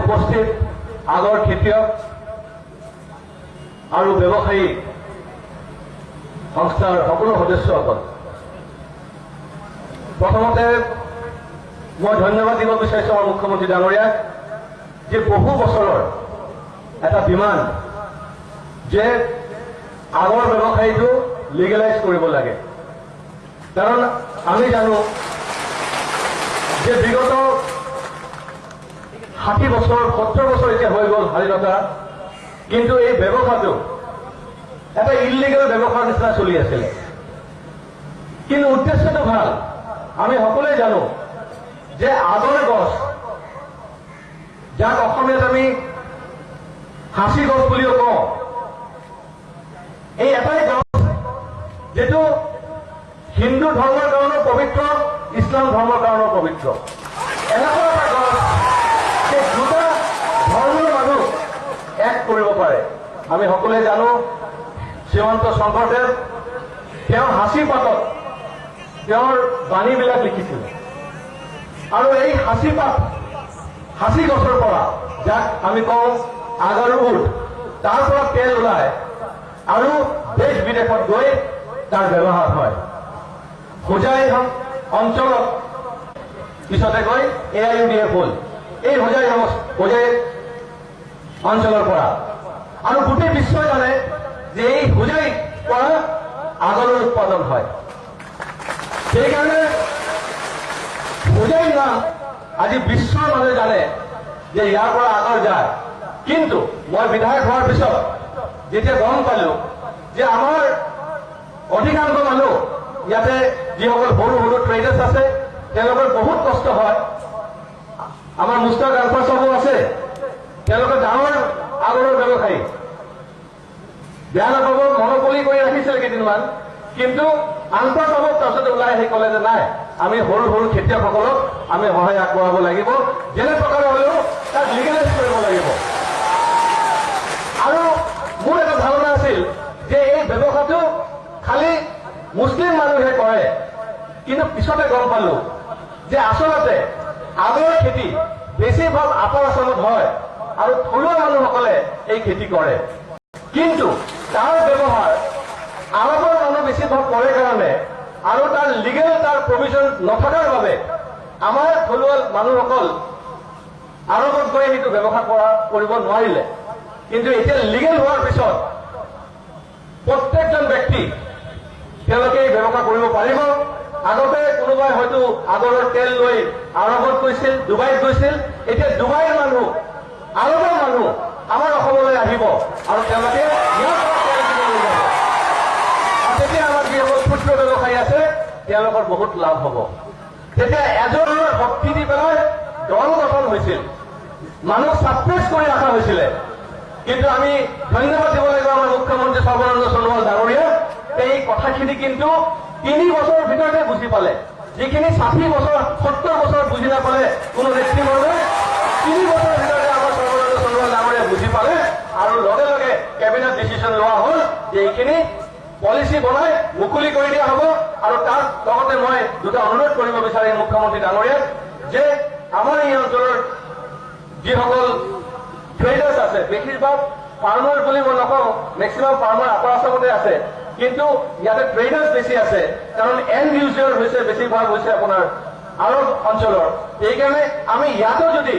উপস্থিত আগৰ খেতিয়ক আৰু ব্যৱসায়ী সংস্থাৰ সকলো সদস্যসকল, প্ৰথমতে মই ধন্যবাদ দিব বিচাৰিছো আমাৰ মুখ্যমন্ত্ৰী ডাঙৰীয়াক যে বহু বছৰৰ এটা ডিমাণ্ড যে আগৰ ব্যৱসায়ীটো লিগেলাইজ কৰিব লাগে। কাৰণ আমি জানো যে বিগত 60 বছৰ, 70 বছৰ এতিয়া হৈ গ'ল স্বাধীনতা, কিন্তু এই ব্যৱসায়টো এটা ইলিগেল ব্যৱসায়ৰ নিচিনা চলি আছিলে। কিন্তু উদ্দেশ্যটো ভাল। আমি সকলোৱে জানো যে আগৰ গছ, যাক অসমীয়াত আমি সাঁচি গছ বুলিও কওঁ, এই এটাই গছ যিটো হিন্দু ধৰ্মৰ কাৰণেও পবিত্ৰ, ইছলাম ধৰ্মৰ কাৰণেও পবিত্ৰ। এনেকুৱা এটা গছ যে দুটা ধৰ্মৰ মানুহ এক কৰিব পাৰে। আমি সকলোৱে জানো, শ্ৰীমন্ত শংকৰদেৱ তেওঁৰ সাঁচি পাতত তেওঁৰ বাণীবিলাক লিখিছিল। আৰু এই সাঁচি পাত, সাঁচি গছৰ পৰা, যাক আমি কওঁ আগাৰউড, তাৰ পৰা তেল ওলায় আৰু দেশ বিদেশত গৈ তাৰ ব্যৱহাৰ হয়। হোজাই অঞ্চলত পিছতে গৈ এআইইউডিএফ হ'ল এই হোজাই অঞ্চলৰ পৰা। আৰু গোটেই বিশ্বই জানে যে এই হোজাই পৰা আগৰৰ উৎপাদন হয়। সেইকাৰণে হোজাইৰ নাম আজি বিশ্বৰ মানুহে জানে যে ইয়াৰ পৰা আগৰ যায়। কিন্তু মই বিধায়ক হোৱাৰ পিছত যেতিয়া গম পালো যে আমাৰ অধিকাংশ মানুহ ইয়াতে যিসকল সৰু সৰু ট্ৰেডাৰ্ছ আছে, তেওঁলোকৰ বহুত কষ্ট হয়। আমাৰ মুস্তাক আলফা চাবো আছে, তেওঁলোকে ডাঙৰ আগৰৰ ব্যৱসায়ী। বেয়া নাপাব, মনোপলি কৰি ৰাখিছিল কেইদিনমান। কিন্তু আলফা চাবক তাৰপিছতে ওলাই আহি ক'লে যে নাই, আমি সৰু সৰু খেতিয়কসকলক আমি সহায় আগবঢ়াব লাগিব, যেনে প্ৰকাৰে হ'লেও তাক লিগেলাইজ কৰিব লাগিব। আৰু মোৰ এটা ধাৰণা আছিল যে এই ব্যৱসায়টো খালি মুছলিম মানুহে কৰে। কিন্তু পিছতে গম পালো যে আচলতে আগৰ খেতি বেছিভাগ আপাৰ আছামত হয় আৰু থলুৱা মানুহসকলে এই খেতি কৰে। কিন্তু তাৰ ব্যৱহাৰ আৰবৰ মানুহ বেছিভাগ কৰে কাৰণে আৰু তাৰ লিগেল তাৰ প্ৰভিজন নথকাৰ বাবে আমাৰ থলুৱা মানুহসকল আৰবত গৈ সেইটো ব্যৱসায় কৰিব নোৱাৰিলে। কিন্তু এতিয়া লিগেল হোৱাৰ পিছত প্ৰত্যেকজন ব্যক্তি তেওঁলোকে এই ব্যৱসায় কৰিব পাৰিব। আগতে কোনোবাই হয়তো আগৰৰ তেল লৈ আৰবত গৈছিল, ডুবাইত গৈছিল। এতিয়া ডুবাইৰ মানুহ, আৰবৰ মানুহ আমাৰ অসমলৈ আহিব আৰু তেওঁলোকে ইয়াৰ পৰা তেল কিনিবলৈ যাব। আৰু তেতিয়া আমাৰ যিসকল ক্ষুদ্ৰ ব্যৱসায়ী আছে, তেওঁলোকৰ বহুত লাভ হ'ব। তেতিয়া এজনৰ শক্তি দি পেলাই দল গঠন হৈছিল, মানুহ ছাপ্ৰেছ কৰি ৰখা হৈছিলে। কিন্তু আমি ধন্যবাদ দিব লাগিব আমাৰ মুখ্যমন্ত্ৰী সৰ্বানন্দ সোণোৱাল ডাঙৰীয়া। এই কথাখিনি কিন্তু 3 বছৰৰ ভিতৰতে বুজি পালে। যিখিনি 60 বছৰ, 70 বছৰ বুজি নাপালে কোনো নেতৃবৰ্গই, 3 বছৰৰ ভিতৰতে আমাৰ সৰ্বানন্দ সোণোৱাল ডাঙৰীয়াই বুজি পালে। আৰু লগে লগে কেবিনেট ডিচিশ্যন লোৱা হ'ল যে এইখিনি পলিচি বনাই মুকলি কৰি দিয়া হ'ব। আৰু তাৰ লগতে মই দুটা অনুৰোধ কৰিব বিচাৰিম মুখ্যমন্ত্ৰী ডাঙৰীয়াক যে আমাৰ এই অঞ্চলৰ যিসকল ট্ৰেডাৰ্ছ আছে, বেছিভাগ ফাৰ্মাৰ বুলি মই নকওঁ, মেক্সিমাম ফাৰ্মাৰ আপাৰ আছামতে আছে, কিন্তু ইয়াতে ট্ৰেডাৰ্ছ বেছি আছে। কাৰণ এণ্ড ইউজাৰ হৈছে বেছিভাগ হৈছে আপোনাৰ আৰব অঞ্চলৰ। সেইকাৰণে আমি ইয়াতো যদি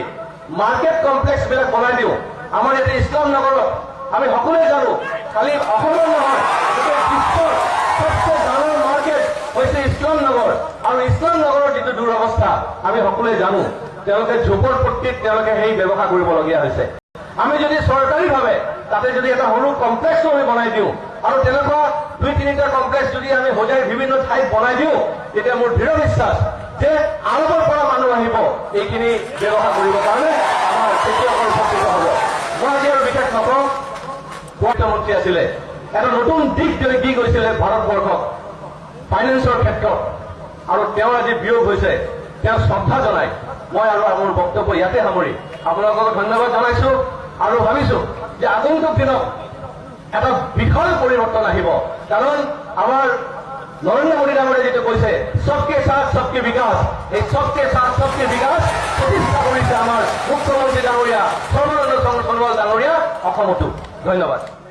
মাৰ্কেট কমপ্লেক্স বিলাক বনাই দিওঁ, আমাৰ ইয়াতে ইছলাম নগৰত আমি সকলোৱে জানো, খালি অসমৰ নহয়, গোটেই বিশ্বৰ চবচে ডাঙৰ মাৰ্কেট হৈছে ইছলাম নগৰ। আৰু ইছলাম নগৰৰ যিটো দুৰৱস্থা আমি সকলোৱে জানো। তেওঁলোকে ঝোপৰপট্টিত তেওঁলোকে সেই ব্যৱসায় কৰিবলগীয়া হৈছে। আমি যদি চৰকাৰীভাৱে তাতে যদি এটা সৰু কমপ্লেক্সো আমি বনাই দিওঁ আৰু তেনেকুৱা দুই তিনিটা কমপ্লেক্স যদি আমি হোজাইৰ বিভিন্ন ঠাইত বনাই দিওঁ, তেতিয়া মোৰ দৃঢ় বিশ্বাস যে আৰবৰ পৰা মানুহ আহিব এইখিনি ব্যৱসায় কৰিবৰ কাৰণে, আমাৰ খেতিয়কৰ উপকৃত হ'ব। মই আজি আৰু বিশেষ নকওঁ। মুখ্যমন্ত্ৰী আছিলে, এটা নতুন দিশ দি গৈছিলে ভাৰতবৰ্ষক ফাইনেন্সৰ ক্ষেত্ৰত। আৰু তেওঁৰ আজি বিয়োগ হৈছে। তেওঁক শ্ৰদ্ধা জনাই মই আৰু মোৰ বক্তব্য ইয়াতে সামৰি আপোনালোকক ধন্যবাদ জনাইছো। আৰু ভাবিছো যে আগন্তুক দিনত এটা বিশাল পৰিৱৰ্তন আহিব, কাৰণ আমাৰ নৰেন্দ্ৰ মোদী ডাঙৰীয়াই যিটো কৈছে, "सबके साथ, सबके विकास", এই "सबके साथ, सबके विकास" প্ৰতিষ্ঠা কৰিছে আমাৰ মুখ্যমন্ত্ৰী ডাঙৰীয়া সৰ্বানন্দ সোণোৱাল ডাঙৰীয়া অসমতো। ধন্যবাদ।